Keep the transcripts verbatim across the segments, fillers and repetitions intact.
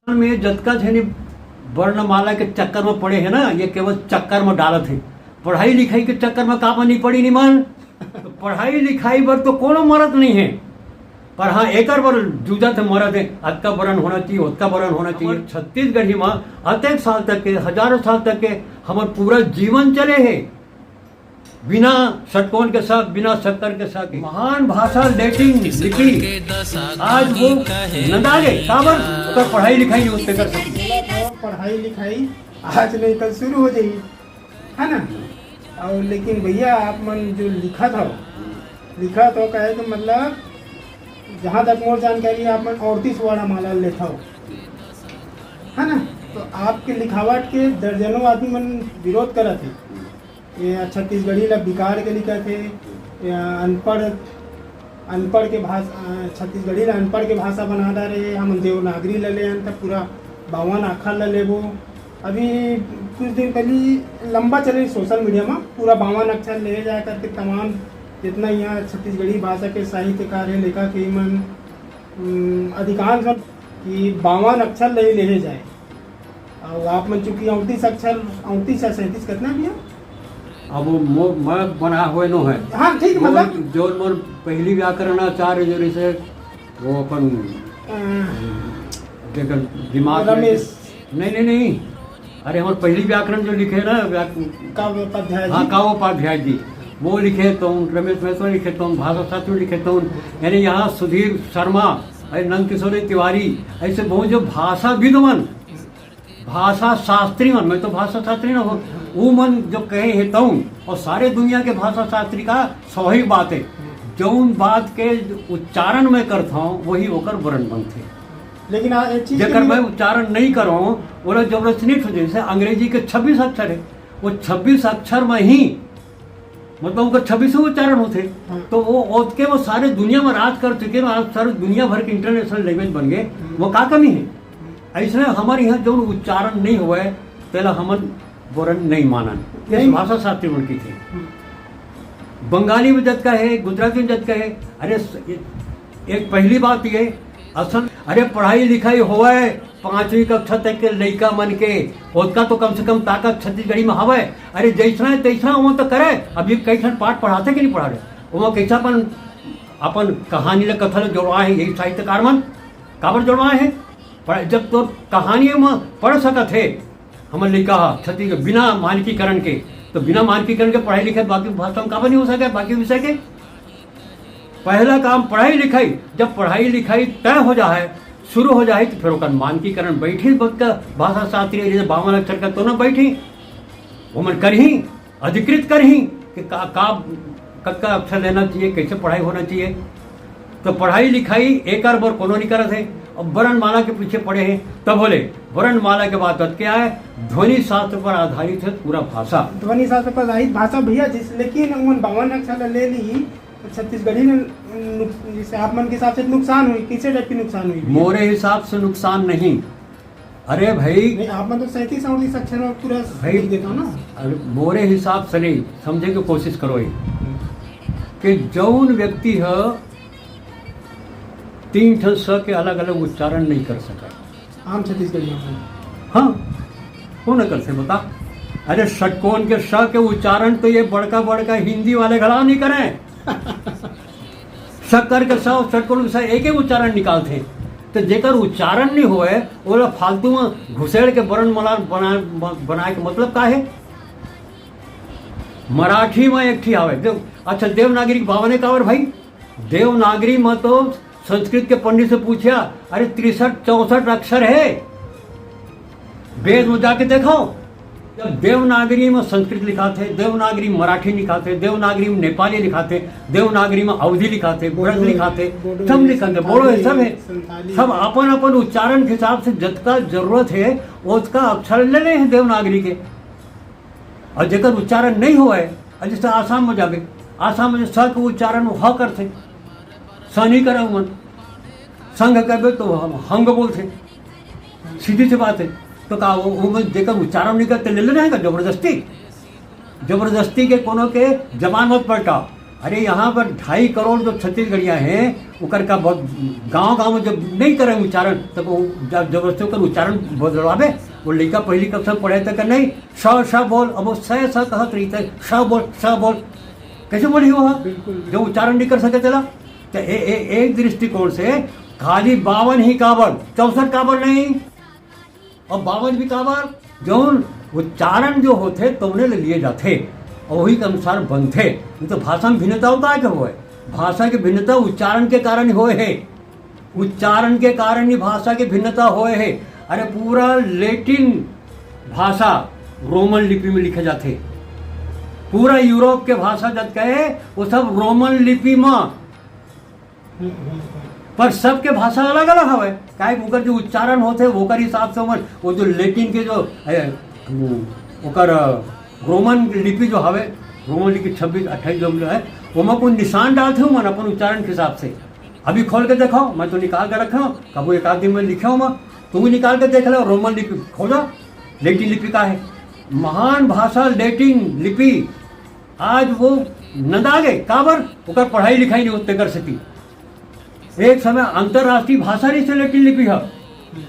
में जतका झन वर्णमाला के चक्कर में पड़े हे ना, ये केवल चक्कर में डालत हे। पढ़ाई लिखाई के चक्कर में काबर नहीं पड़ी निमन? तो पढ़ाई लिखाई बर तो कोनो मरत नहीं है, पर हाँ, एकर बर जूझत हे, मरत हे, अतका वर्ण होना चाहिए, ओतका वर्ण होना चाहिए। हमर छत्तीसगढ़ी में अतेक साल तक के, हजारों साल तक के हमर पूरा जीवन चले हे बिना षटकोण के स, बिना सक्कर के स के। महान भाषा लैटिन लिपि आज वो नंदा गे, काबर? ओकर पढ़ाई लिखाई नहीं होते कर सकी। और पढ़ाई लिखाई आज नहीं, कल शुरू हो जाई, है ना? और लेकिन भैया, आप मन जो लिखत हो, लिखत हो, कहे के मतलब, जहाँ तक मोर जानकारी, आप मन अड़तीस वर्णमाला लेत हो, है ना? तो आपके लिखावट के दर्जनों आदमी मन विरोध करत हे। ये छत्तीसगढ़ी ला बिगाड़ के लिखत हे, या अनपढ़, अनपढ़ के भाषा, अ, छत्तीसगढ़ी ला अनपढ़ के भाषा बना डारे हे। हमन देवनागरी ला ले हन, त पूरा बावन अक्षर ला लेबो। अभी कुछ दिन पहली लंबा चले सोशल मीडिया में, पूरा बावन अक्षर ले जाए करके तमाम जितना यहाँ छत्तीसगढ़ी भाषा के साहित्यकार हे, लेखक हे मन, उम, अधिकांश मन कि बावन अक्षर ले लेहे जाए। और आप मन चूंकि अड़तीस अक्षर, अड़तीस या सैंतीस, कितना भी है? अब वो मो-, मैं बना हुए नो है। हाँ, ठीक, वो मतलब जो मोर पहली व्याकरणाचार्य जो रहिसे, वो अपन अ, जेकर दिमाग में रमेश। नहीं, नहीं, नहीं। अरे, हमर पहली व्याकरण जो लिखे ना, व्याक-, काव्योपाध्याय हाँ, जी। काव्योपाध्याय जी। वो लिखे तो रमेश मेहतो लिखे तो भाषा शास्त्री लिखे तो, यानी यहाँ सुधीर शर्मा, अरे, नंद किशोर तिवारी, ऐसे बहुत जो भाषाविद मन, भाषा शास्त्री मन, मैं तो भाषा शास्त्री ना हो, वो मन जो कहे हे तौन, और सारे दुनिया के भाषा शास्त्री का स्वाभाविक बात है, जौन बात के उच्चारण मैं करता हूँ, वही ओकर वर्ण बनते। लेकिन आ, एक चीज के जेकर लिए मैं उच्चारण नहीं करूँ, वो लोग जबरदस्ती नहीं ठो, जैसे अंग्रेजी के छब्बीस अक्षर है, वो छब्बीस अक्षर में ही, मतलब, उनका छब्बीस उच्चारण होते। हाँ। तो वो ओतके वो सारे दुनिया में राज कर चुके हैं, आज सारे दुनिया भर के इंटरनेशनल लैंग्वेज बन गए। हम्म। वो का कमी है? हम्म। ऐसे हमारे यहाँ जो उच्चारण नहीं हुआ है, तेला हमन वर्ण नहीं मानन। ये नहीं। भाषा शास्त्री मन की थे। हम्म। बंगाली में जतका है, गुजराती में जतका है। अरे स-, ए-, एक पहली बात ये, असल, अरे पढ़ाई लिखाई होवे, पांचवी कक्षा तक के लइका मन के, ओतका तो कम से कम ताकत छत्तीसगढ़ी में हवे। अरे जैसना है तैसना वो तो करे। अब ये कई ठन पाठ पढ़ाते कि नहीं पढ़ा रहे? वो कैसा अपन, अपन कहानी ले कथा ले जोड़वा है यही साहित्यकार मन? काबर जोड़वा है? पर जब तो कहानी में पढ़ सकत है, हमर लइका ह छत्तीसगढ़ बिना मानकीकरण के, तो बिना मानकीकरण के पढ़ाई लिखाई बाकी भाषा में काबर नहीं हो सके, बाकी विषय के? पहला काम पढ़ाई लिखाई, जब पढ़ाई लिखाई तय हो जाए, शुरू हो जाए, तो फिर ओकर मानकीकरण बैठी, बच्चा भाषा शास्त्री जैसे बावन अक्षर का तो ना बैठी, वो मन करही, अधिकृत करही कि का, का, कतका अक्षर लेना चाहिए, कैसे पढ़ाई होना चाहिए। तो पढ़ाई लिखाई एकर बर कोनो नहीं करत है। अब वर्णमाला के पीछे पड़े हैं, तब बोले वर्णमाला के बात क्या है, ध्वनि शास्त्र पर आधारित है पूरा भाषा। ध्वनि शास्त्र पर आधारित भाषा भैया, जिस, लेकिन उमन बावन अक्षर ला ले ली, तो छत्तीसगढ़ी में नुक-, जैसे आप मन के हिसाब से नुकसान हुई, किसे टाइप की नुकसान हुई भैया? मोरे हिसाब से नुकसान नहीं। अरे भाई, नहीं, आप मन तो सैंतीस अड़तीस अक्षर में पूरा भाई, लिख देता हो ना। अरे, मोरे हिसाब से नहीं, समझे के कोशिश करो ये, कि जौन व्यक्ति ह तीन ठन स के अलग-अलग उच्चारण नहीं कर सका। आम छत्तीसगढ़ी में। हाँ, वो न कर से बता। अरे, षटकोण के स के उच्चारण तो ये बड़का-बड़का हिंदी वाले घला नहीं करें। सक्कर के स, षटकोण के स एक ही उच्चारण निकालते। तो जेकर उच्चारण नहीं होए, ओला फालतू में घुसेड़ के वर्णमाला बना-, ब-, बनाए के मतलब का है? मराठी में एक ठी आवे। देव-, अच्छा, देवनागरी बावने कावर भाई? देवनागरी में तो संस्कृत के पंडित से पूछा, अरे, तिरसठ चौसठ अक्षर है, वेद में जाके देखो। जब देवनागरी में संस्कृत लिखाथे, देवनागरी में मराठी लिखाथे, देवनागरी में नेपाली लिखाथे, देवनागरी में अवधी लिखाथे, ब्रज बोडो, लिखाथे, बोडो सब है, लिखाथे, बोडो है, संथाली सब है। संथाली सब है। अपन अपन उच्चारण के हिसाब से जतका जरूरत है, ओतका अक्षर ले ले हैं देवनागरी के। और जेकर उच्चारण नहीं होए, और जैसे आसाम में जाबे, आसाम में स के उच्चारण वो ह करथे, स नहीं करे उमन, संघ करबे तो हम हंग बोलथे, सीधी सी बात है। तो का वो, वो जेकर उच्चारण नहीं करते ले लेना है का जबरदस्ती? जबरदस्ती के कोनो के जबान मत पलटाओ। अरे, यहाँ पर ढाई करोड़ जो छत्तीसगढ़िया हैं, ओकर का बहुत, गाँव गाँव में जब नहीं करें उच्चारण, तब वो जब जबरदस्ती ओकर उच्चारण बदलवाबे। वो लइका पहली कक्षा में पढ़े तक नहीं, श श बोल, अब वो स स कहत रही थे, श बोल, श बोल, कैसे बोली वो? बिल्कुल, बिल्कुल। जो उच्चारण नहीं कर सके तेला। तो ए, ए, एक दृष्टिकोण से खाली बावन ही काबर, चौसठ काबर नहीं, और बावन भी काबर, जौन उच्चारण जो होथे, तौने ले लिए जाथे और वही के अनुसार बनथे। नहीं तो भाषा में भिन्नता होता है क्या होए? भाषा की भिन्नता उच्चारण के कारण होए है, उच्चारण के कारण ही भाषा की भिन्नता होए है। अरे, पूरा लैटिन भाषा रोमन लिपि में लिखे जाथे। पूरा यूरोप के भाषा जतका हे, वो सब रोमन लिपि में। पर सबके भाषा अलग-अलग हवे, काहे कि ओकर जो उच्चारण होथे, ओकर हिसाब से ओमन, वो जो लैटिन के जो, ए, वो, ओकर, अ, रोमन लिपि जो हवे, रोमन लिपि छब्बीस, अट्ठाईस जो है, ओमा कोई निशान डालथे ओमन अपन उच्चारण के हिसाब से। अभी खोल के देखो, मैं तो निकाल के रखे हूँ, कबो एक आध दिन में लिखे हूँ मैं, तुम भी निकाल के देख लो, रोमन लिपि खोलो, लैटिन लिपि का है। महान भाषा लैटिन लिपि आज वो नंदा गे, काबर? ओकर पढ़ाई लिखाई नहीं होत तेकर सेती। एक समय अंतर्राष्ट्रीय भाषा रहिसे लैटिन लिपि ह,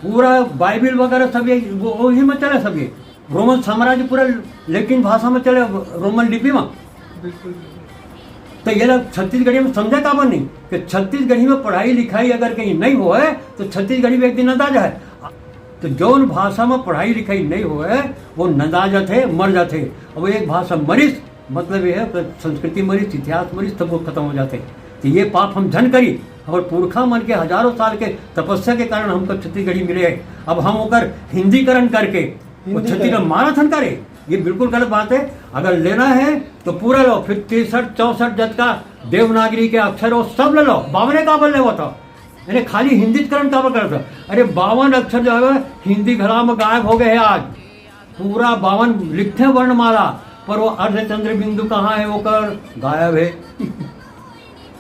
पूरा बाइबिल वगैरह सब ये, वो, वही में चले सब ये। रोमन साम्राज्य पूरा लैटिन भाषा में चले, रोमन लिपि में। बिल्कुल, बिल्कुल। तो ये लोग छत्तीसगढ़ी में समझे काबर नहीं कि छत्तीसगढ़ी में पढ़ाई लिखाई अगर कहीं नहीं होए, तो छत्तीसगढ़ी भी एक दिन नंदा जाए। तो जौन भाषा में पढ़ाई लिखाई नहीं होए, वो नंदा जाथे, मर जाथे। अब एक भाषा मरिस, मतलब ये है कि संस्कृति मरिस, इतिहास मरिस, सब वो खत्म हो जाथे। तो ये पाप हम झन करी। हमर पुरखा मन के हजारों साल के तपस्या के कारण हमको छत्तीसगढ़ी मिले है। अब हम ओकर हिंदीकरण करके वो हिंदी छत्तीसगढ़ करण। मारत हन करे, ये बिल्कुल गलत बात है। अगर लेना है तो पूरा लो, फिर तिरसठ चौसठ जतका देवनागरी के अक्षर हो, सब ले लो। बावने काबर ले होता, यानी खाली हिंदीकरण काबर करता? अरे, बावन अक्षर जो है हिंदी घला में गायब हो गए हैं आज। पूरा बावन लिखथे वर्णमाला, पर वो अर्धचंद्र बिंदु कहाँ है, ओकर गायब है।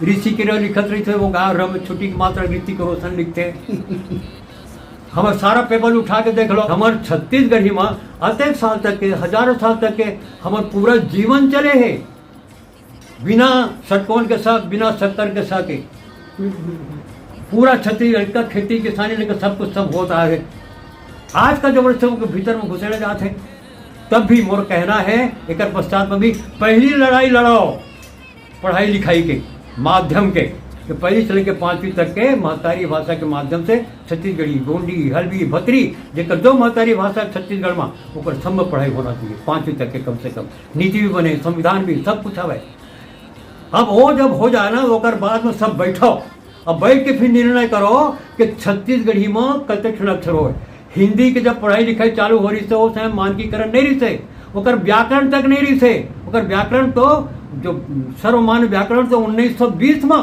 ऋषि के र लिखत रहिथे, वो गायब, र में छोटी की मात्रा, ऋतिक रोशन लिखथे। हमर सारा पेपर उठा के देख लो, हमर छत्तीसगढ़ी में अतेक साल तक के, हजारों साल तक के हमर पूरा जीवन चले हे बिना षटकोण के स, बिना शक्कर के स के। पूरा छत्तीसगढ़ का खेती किसानी लेकर सब कुछ सब होता है। आज का जब बच्चों के भीतर में घुसेड़े जाते हैं, तब भी मोर कहना है, एक पश्चात में भी पहली लड़ाई लड़ाओ पढ़ाई लिखाई के माध्यम के, कि पहली से लेकर पाँचवीं तक के महतारी भाषा के माध्यम से छत्तीसगढ़ी, गोंडी, हल्बी, भतरी, जेकर जो महतारी भाषा छत्तीसगढ़ में, ओकर सब में पढ़ाई होना चाहिए, पाँचवीं तक के कम से कम। नीति भी बने, संविधान भी, सब कुछ हवे। अब वो जब हो जाए ना, ओकर बाद में सब बैठो, अब बैठ के फिर निर्णय करो कि छत्तीसगढ़ी में कते ठन अक्षर होए। हिंदी के जब पढ़ाई लिखाई चालू हो रही, तो उस समय मानकीकरण नहीं रही थे, ओकर व्याकरण तक नहीं रही थे। ओकर व्याकरण तो, जो सर्वमान्य व्याकरण तो उन्नीस सौ बीस में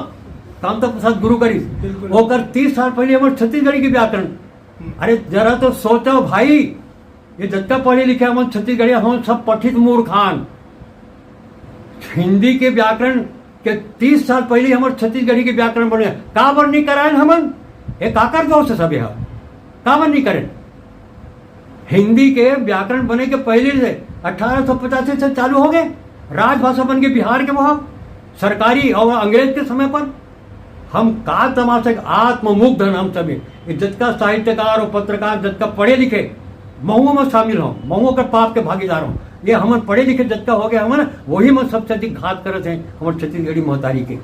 कामता प्रसाद गुरु करिस। बिल्कुल। ओकर तीस साल पहले हमर छत्तीसगढ़ी के व्याकरण। हम्म। अरे, जरा तो सोचो भाई, ये जतका पढ़े लिखे हमन छत्तीसगढ़िया, हम सब पठित मूर्खान। हिंदी के व्याकरण के तीस साल पहले हमर छत्तीसगढ़ी के व्याकरण बने, काबर नहीं करायन हमन? ये काकर दोष है सब? यह काबर नहीं करें? हिंदी के व्याकरण बने के पहले से, अठारह सौ पचासी से चालू हो गए, राजभाषा बन के बिहार के वहाँ सरकारी और अंग्रेज के समय पर। हम का तमाशा के आत्ममुग्ध हन हम सभी। ये जतका साहित्यकार और पत्रकार, जतका पढ़े लिखे, महूँ में शामिल हों, महूँ ओकर पाप के भागीदार हों। ये हमन पढ़े लिखे जतका हो गए हमन, वही में सबसे अधिक घात करत हैं हमर छत्तीसगढ़ी महतारी के।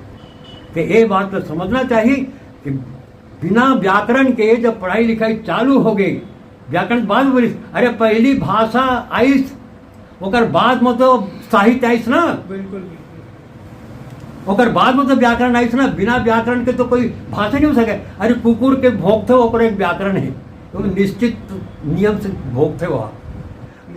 तो ये बात तो समझना चाहिए कि बिना व्याकरण के जब पढ़ाई लिखाई चालू हो गई, व्याकरण बाद में बोलिस, अरे, पहली भाषा आइस, ओकर बाद में तो साहित्य आइस ना। बिल्कुल, बिल्कुल। ओकर बाद में तो व्याकरण आइस ना, बिना व्याकरण के तो कोई भाषा नहीं हो सके। अरे, कुकुर के भोंकथे, ओकर एक व्याकरण है, तो निश्चित नियम से भोंकथे वह।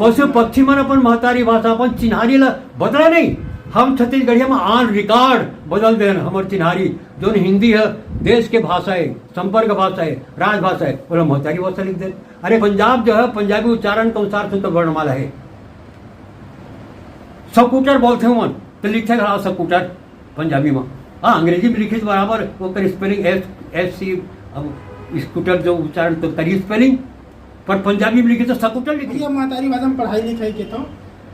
पशु पक्षी मन अपन महतारी भाषा, अपन चिन्हारी ला बदला नहीं। हम छत्तीसगढ़िया में on record बदल देन हमर चिन्हारी, जोन हिंदी है, देश के भाषा है, संपर्क भाषा है, राजभाषा है, ओला महतारी भाषा लिख देन। अरे, पंजाब जो है, पंजाबी उच्चारण के अनुसार से तो वर्णमाला है। स्कूटर बोलथे उमन, तो लिखथे घला स्कूटर पंजाबी में। हाँ, अंग्रेजी में लिखिस बराबर, ओकर spelling S, S C, अब स्कूटर जो उच्चारण तो करी spelling, पर पंजाबी में लिखिस तो स्कूटर लिखिस। भैया, महतारी भाषा में पढ़ाई लिखाई के तो,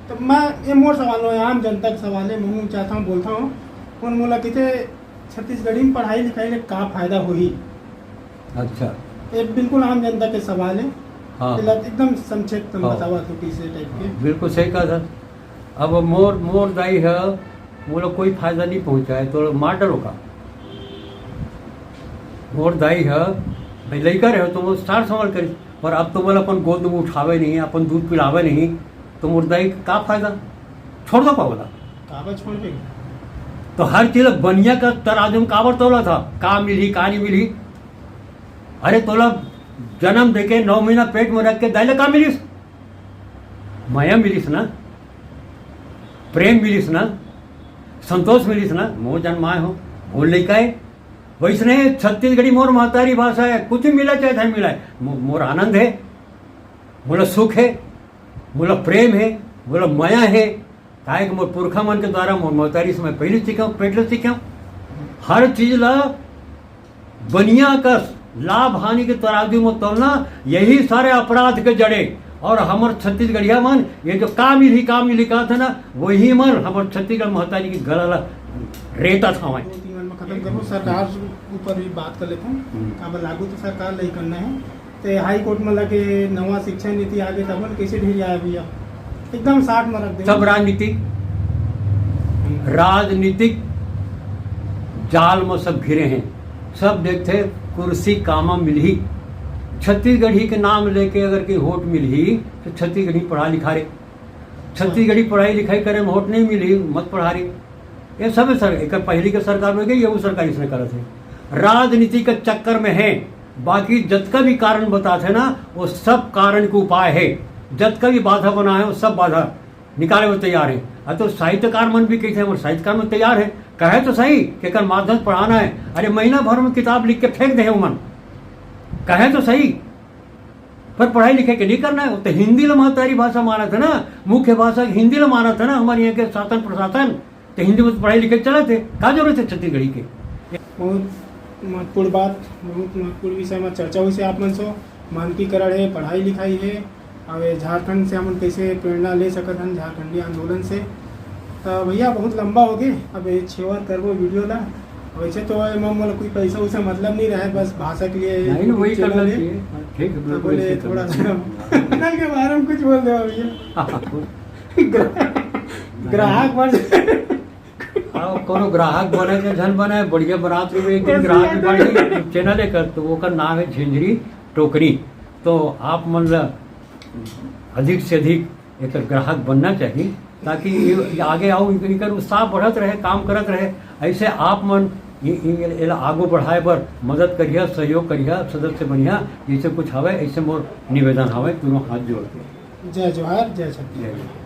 तो मैं, ये मोर सवाल हो, आम जनता के सवाल है, मैं चाहता हूँ, बोलता हूँ। कोन मोला कहिथे, छत्तीसगढ़ी में पढ़ाई लिखाई ले का फायदा होही? अच्छा। ये बिल्कुल आम जनता के सवाल है। हाँ। एला एकदम संक्षिप्त में हाँ। बतावा तो कैसे टाइप के। बिल्कुल सही कहा सर। अब मोर, मोर दाई है, मोला कोई फायदा नहीं पहुंचाए, तो मार डालो का? मोर दाई है, भाई लइका रहे तो वो सार संभाल करिस, पर अब तो मोला अपन गोद में उठावे नहीं, अपन दूध पिलावे नहीं, तो मोर दाई का फायदा? छोड़ दो का बोला। काबर छोड़ दे? तो हर चीज बनिया का तराजू में काबर तोला था, का मिली, का नहीं मिली? अरे तोला जन्म देके नौ महीना पेट में रख के दाई ला का मिलिस? मया मिलिस ना, प्रेम मिलिस ना, संतोष मिलिस ना। मोर जन्माए हो, मोर लइका है। वैसने छत्तीसगढ़ी मोर महतारी भाषा है, कुछ भी मिला चाहे था मिला है, मो-, मोर आनंद है, मोला सुख है, मोला प्रेम है, मोला मया है। काहे कि मोर पुरखा मन के द्वारा मोर महतारी से मैं पहले सीखा, पेट ले सीखा। हर चीज ला बनिया कस लाभ हानि के तराजू में तोलना, यही सारे अपराध के जड़े। और हमर छत्तीसगढ़िया मन ये जो का मिलही, का मिलही कहत हे ना, वही मन हमर छत्तीसगढ़ महतारी के गला ला रेतत हवय। दो तीन मन में खत्म करबो, सरकार ऊपर भी बात कर लेते हैं। हम्म। काबर लागू तो सरकार ला ही करना है। ते हाई कोर्ट में लगे नवा शिक्षा नीति आगे, तब मन कैसे ढेर आए भैया? एकदम साठ में रख दे। सब राजनीति, राजनीतिक जाल में सब घिरे हैं। सब देखते कुर्सी कामा मिलही। छत्तीसगढ़ी के नाम लेके अगर कोई वोट मिलही तो छत्तीसगढ़ी पढ़ा लिखा रे। छत्तीसगढ़ी पढ़ाई लिखाई करे में वोट नहीं मिलही, मत पढ़ा रे। ये सब सर, एक पहली के सरकार में गई, ये वो सरकार इसने करत है। राजनीति के चक्कर में है, बाकी जतका भी कारण बताते ना, वो सब कारण के उपाय है। जतका भी बाधा बना है, वो सब बाधा निकाले में तैयार है। अब तो साहित्यकार मन भी कहते हैं, वो साहित्यकार मन तैयार है, कहे तो सही कि एकर माध्यम से पढ़ाना है। अरे महीना भर में किताब लिख के फेंक दे उमन, कहे तो सही, पर पढ़ाई लिखे के नहीं करना है। वो तो हिंदी ला महतारी भाषा मानत है ना, मुख्य भाषा हिंदी ला मानत है ना, हमारे यहाँ के शासन प्रशासन तो हिंदी में तो पढ़ाई लिखाई चलत है, का जरूरत है छत्तीसगढ़ी के? बहुत महत्वपूर्ण बात, बहुत महत्वपूर्ण विषय में चर्चा हुई से आप मन से। मानकीकरण है, पढ़ाई लिखाई है, अब ये झारखंड से हमन कैसे प्रेरणा ले सकत हन झारखंडी आंदोलन से। तो भैया बहुत लंबा हो गए, अब ये छेवर करबो वीडियो ला। वैसे तो ये मोला कोई पैसा वैसा मतलब नहीं रहा है, बस भाषा के लिए नहीं, YouTube वही channel करना है। चाहिए। ठीक है, तो बिल्कुल बोले ऐसे थोड़ा करना सा चाहिए। Channel के बारे में कुछ बोल दो भैया। ग्राहक बढ़ जाए। हाँ, कोनो ग्राहक बने के झन बने, बढ़िया बनात रहे, एक दिन कैसे ग्राहक बने? YouTube channel है कर, तो ओकर नाम है झिंझरी टोकरी। तो आप मन ला अधिक से अधिक एकर ग्राहक बनना चाहिए, ताकि ये, ये आगे आओ, इनकर, इनकर उत्साह बढ़त रहे, काम करत रहे। ऐसे आप मन ये, ये, एला आगू बढ़ाए बर मदद करिया, सहयोग करिया, सदस्य बनिया, जैसे कुछ हवे, ऐसे मोर निवेदन हवे, दोनों हाथ जोड़ के। जय जोहार, जय छत्तीसगढ़। जय।